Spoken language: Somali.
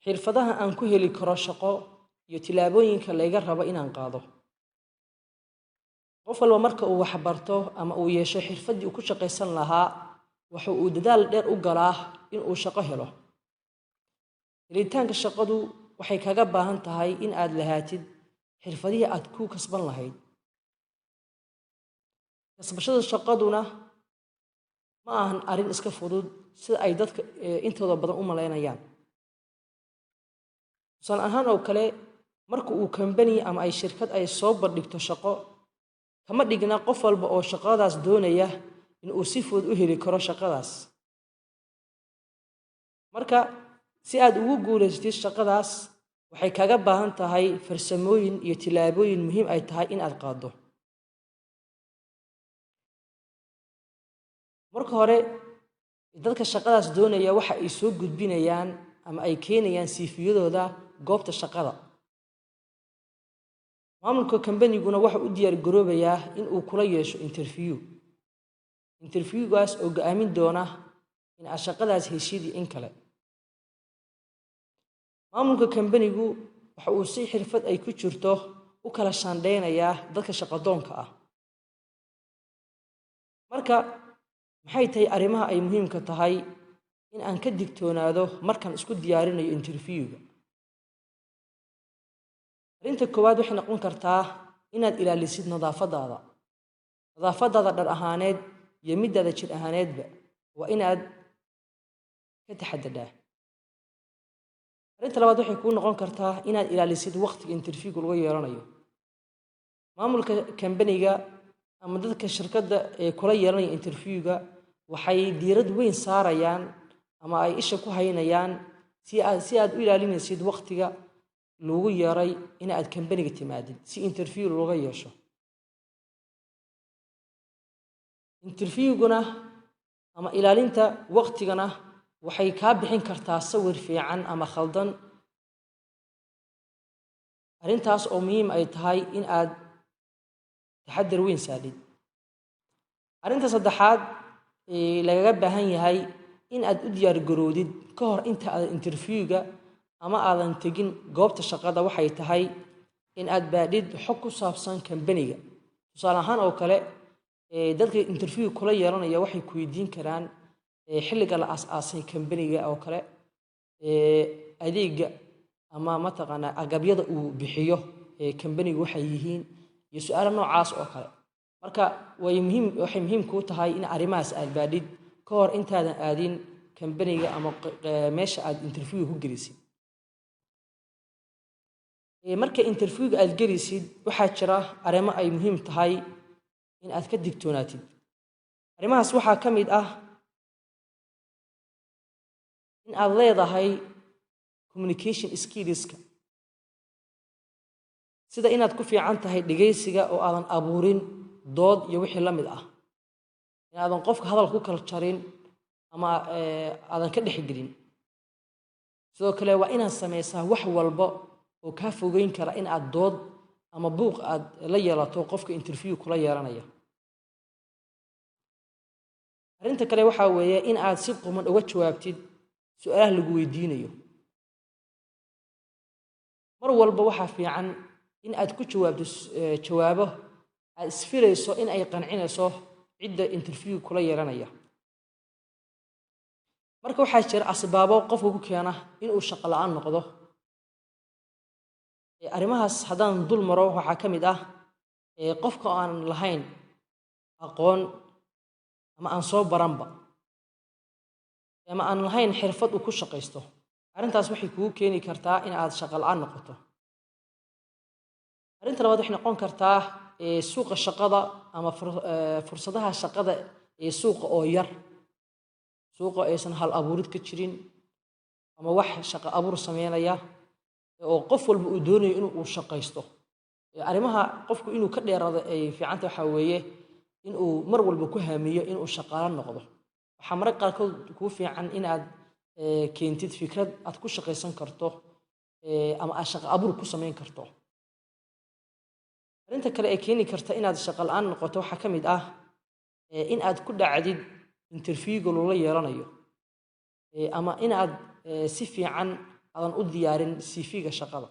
Xirfadaha aan ku heli karo shaqo iyo tilaabooyinka layga rabo inaan qaado. Qof walba marka uu wax barto ama uu yeesho xirfaddii uu ku shaqaysan lahaa, waxa uu dadaal dheer u galaa in uu shaqo helo. Helitaanka shaqadu waxay kaga baahan tahay in aad lahaatid xirfadihii aad ku kasban lahayd. Kasbashada shaqaduna ma ahan arrin iska fudud sida ay dadka intooda badan u malaynayaan. Tusaale ahaan oo kale, marka uu kambani ama ay shirkad ay soo bandhigto shaqo, kama dhigna qof walba oo shaqadaas doonaya in uu si fudud u heli karo shaqadaas. Marka si aad ugu guulaysatid shaqadaas, waxay kaga baahan tahay farsamooyin iyo tilaabooyin muhiim ay tahay in aad qaaddo. Marka hore, dadka shaqadaas doonaya waxa ay soo gudbinayaan ama ay keenayaan siifiyadooda goobta shaqada. Maamulka kambaniguna waxa u diyaar garoobayaa in uu kula yeesho interview. Interviewgaas oo go'aamin doona in aad shaqadaas heshid iyo in kale. Maamulka kambanigu waxa uu si xirfad ay ku jirto u kala shaandhaynayaa dadka shaqadoonka ah. Marka maxay tahay arrimaha ay muhiimka tahay in aan ka digtoonaado markaan isku diyaarinayo interviewga? Arrinta koowaad waxay noqon kartaa inaad ilaalisid nadaafadaada. Nadaafadaada dhar ahaaneed iyo midaada jir ahaaneedba waa inaad ka taxadadhaa. Arrinta labaad waxay kuu noqon kartaa inaad ilaalisid waqtiga interviewga lagu yeelanayo. Maamulka kambaniga ama dadka shirkadda ee kula yeelanaya interviewga waxay diirad weyn saarayaan ama ay isha ku haynayaan si aad u ilaalinaysid waqtiga lagu yeeray in aad kambaniga timaadid si interview looga yeesho. Interviewguna ama ilaalinta waqtigana waxay kaa bixin kartaa sawir fiican ama khaldan. Arrintaas oo muhiim ay tahay in aad taxadar weyn saadhid. Arrinta saddexaad ee lagaga baahan yahay in aad u diyaar garoodid ka hor inta aadan interviewga ama aadan tegin goobta shaqada waxay tahay in aad baadhid xog ku saabsan kambaniga. Tusaale ahaan oo kale, dadka interview kula yeelanaya waxay ku weydiin karaan xilliga la aas-aasay kambaniga oo kale, adeegga ama mataqaanaa agabyada uu bixiyo kambanigu waxay yihiin iyo su'aalo noocaas oo kale. Marka way muhiim waxay muhiim kuu tahay in arrimahaas aad baadhid ka hor intaadan aadin kambaniga ama meesha aad interview ku gelisid. Marka interviewga aad gelisid, waxaa jira arrimo ay muhiim tahay in aad ka digtoonaatid. Arrimahaas waxaa ka mid ah in aad leedahay communication skillska, sida inaad ku fiican tahay dhegaysiga oo aadan abuurin dood iyo wixii la mid ah, in aadan qofka hadal ku kala jarin ama aadan ka dhexgelin. Sidoo kale waa inaad samaysaa wax walba oo kaa fogeyn kara in aad dood ama buuq aad la yeelato qofka interview kula yeelanaya. Arrinta kale waxaa weeye in aad si quman uga jawaabtid su'aalaha lagu weydiinayo. Mar walba waxaa fiican in aad ku jawaabto jawaabo aad isfilayso in ay qancinayso cidda interview kula yeelanaya. Marka waxaa jira asbaabo qofka ku keena inuu shaqo la'aan noqdo. Arrimahaas haddaan dul maro, waxaa ka mid ah qofka oo aan lahayn aqoon ama aan soo baranba ama aan lahayn xirfad uu ku shaqaysto. Arrintaas waxay kugu keeni kartaa in aad shaqo la'aan noqoto. Arrinta labaad waxay noqon kartaa suuqa shaqada ama fursadaha shaqada ee suuqa oo yar, suuqa aysan hal abuurid ka jirin ama wax shaqo abuur sameynaya oo qof walba uu doonayo in uu shaqaysto. Arrimaha qofku inuu ka dheeraado ay fiicanta waxaa weeye in uu mar walba ku haamiyo inuu shaqaalo noqdo. Waxaa mararka qaarkood kuu fiican in aad keentid fikrad aad ku shaqaysan karto ama aad shaqo abuur ku samayn karto. Arrinta kale ee keeni karta inaad shaqo la'aan noqoto waxaa ka mid ah in aad ku dhacdid interviewga loola yeelanayo ama in aad si fiican Aadan u diyaarin CV-ga shaqada.